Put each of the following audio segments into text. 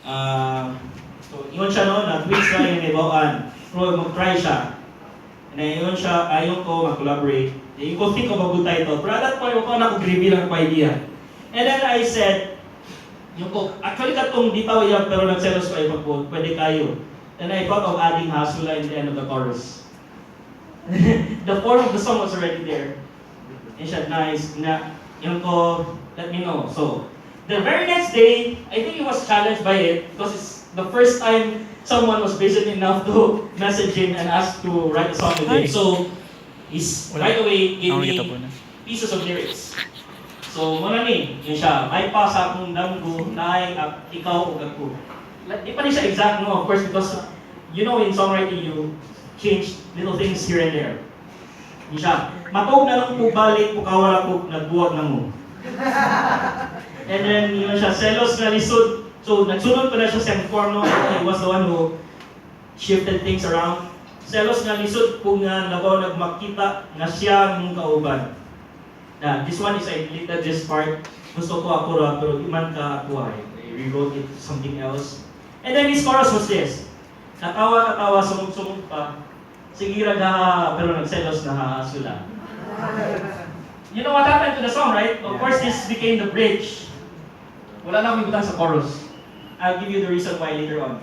So, ingon siya, no, na twins na yung nibawaan. Pero mag-try siya. And then, ingon siya, ayaw ko mag-collaborate. Ingon ko, think of a good title. Pero at that point, wala na ko reveal ang idea. And then I said, ingon ko, actually katong "Di ta uyab pero nagselos ko ayaw pagbuot, pwede kaayo. And I thought of adding "Hasula" in the end of the chorus. The form of the song was already there. And siya, "Nice." Na, ingon ko, "Let me know." So, the very next day, I think he was challenged by it because it's the first time someone was patient enough to message him and ask to write a song with him. Ay. So, he's Wala. Right away gave Ako me kita po na. Pieces of lyrics. So, mao na ni, ingon siya, "May pa sa akong damgo, naay ikaw ug ako." Like, di pa ni siya exact, no, of course, because in songwriting, you change little things here and there. Ingon siya, "Matog na lang ko balik, pukawala ko, nagbuwag na mo." And then, ingon siya, "Selos nga lisod." So, nagsunod pa na siya sa form, no? He was the one who shifted things around. "Selos nga lisod kung nga labaw nagmakita nga siya ang imong kauban." Na, this one is I deleted this part. "Gusto ko ako ra, pero di man ka ako ay." I rewrote it to something else. And then his chorus was this. "Katawa, katawa, sumug-sumug pa. Sige ra ga, pero nagselos na hasula." You know what happened to the song, right? Of course, this became the bridge. Wala na akong ibutang sa chorus. I'll give you the reason why later on.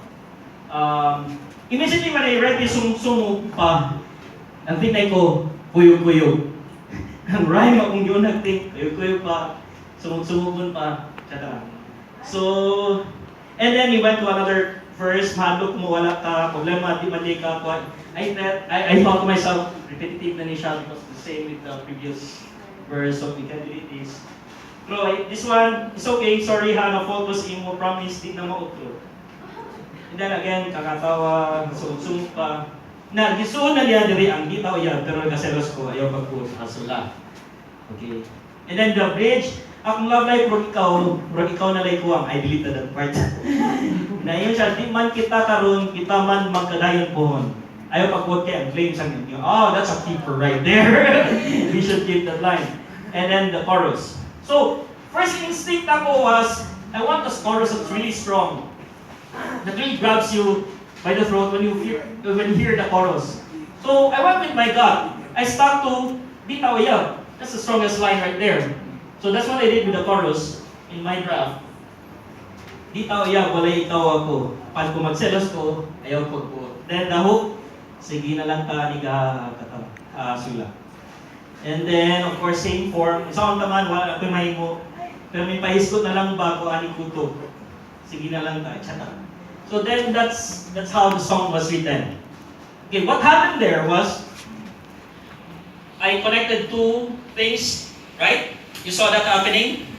Immediately when I read this "sumug-sumug pa," ang think ko, "Kuyog-kuyog." Ang rhyme akong yun nag-think, "Kuyog-kuyog pa, sumug-sumugon pa, etc. So, and then we went to another verse, "Mahadlok mo wala ka, problema, di man di ka." I thought to myself, repetitive na ni siya because the same with the previous verse, so we can delete this. Pero this one, it's okay, "Sorry ha, na-focus imo, promise, di na mautro." And then again, "Kakatawa, sumug-sumug pa." Na, gisuod na niya diri ang "Di ta uyab, pero nagaselos ko, ayaw pagbuot, hasula." Okay. And then the bridge, "Akong love life, murag ikaw na lay kuwang." I deleted that part. Na ingon siya, "Di man kita karon, kita man magkadayon pohon. Ayaw pagbuot kay ang claim sa inyo." Oh, that's a keeper right there. We should keep that line. And then the chorus. So, first instinct ako was, I want a chorus that's really strong, that really grabs you by the throat when you hear the chorus. So I went with my gut. I stuck to "Di ta uyab." That's the strongest line right there. So that's what I did with the chorus in my draft. "Di ta uyab, walay ikaw ako. Pan kung magselos ko, ayaw pagbuot." Then the hook, "Sige na lang ta ni ga katawa, sula." And then, of course, same form. Sa akong taman, wala na ko'y mahimo. "Pero may pahisgot na lang ba ko ani kutob. Sige na lang ta, etc." So then that's how the song was written. Okay, what happened there was I connected two things, right? You saw that happening?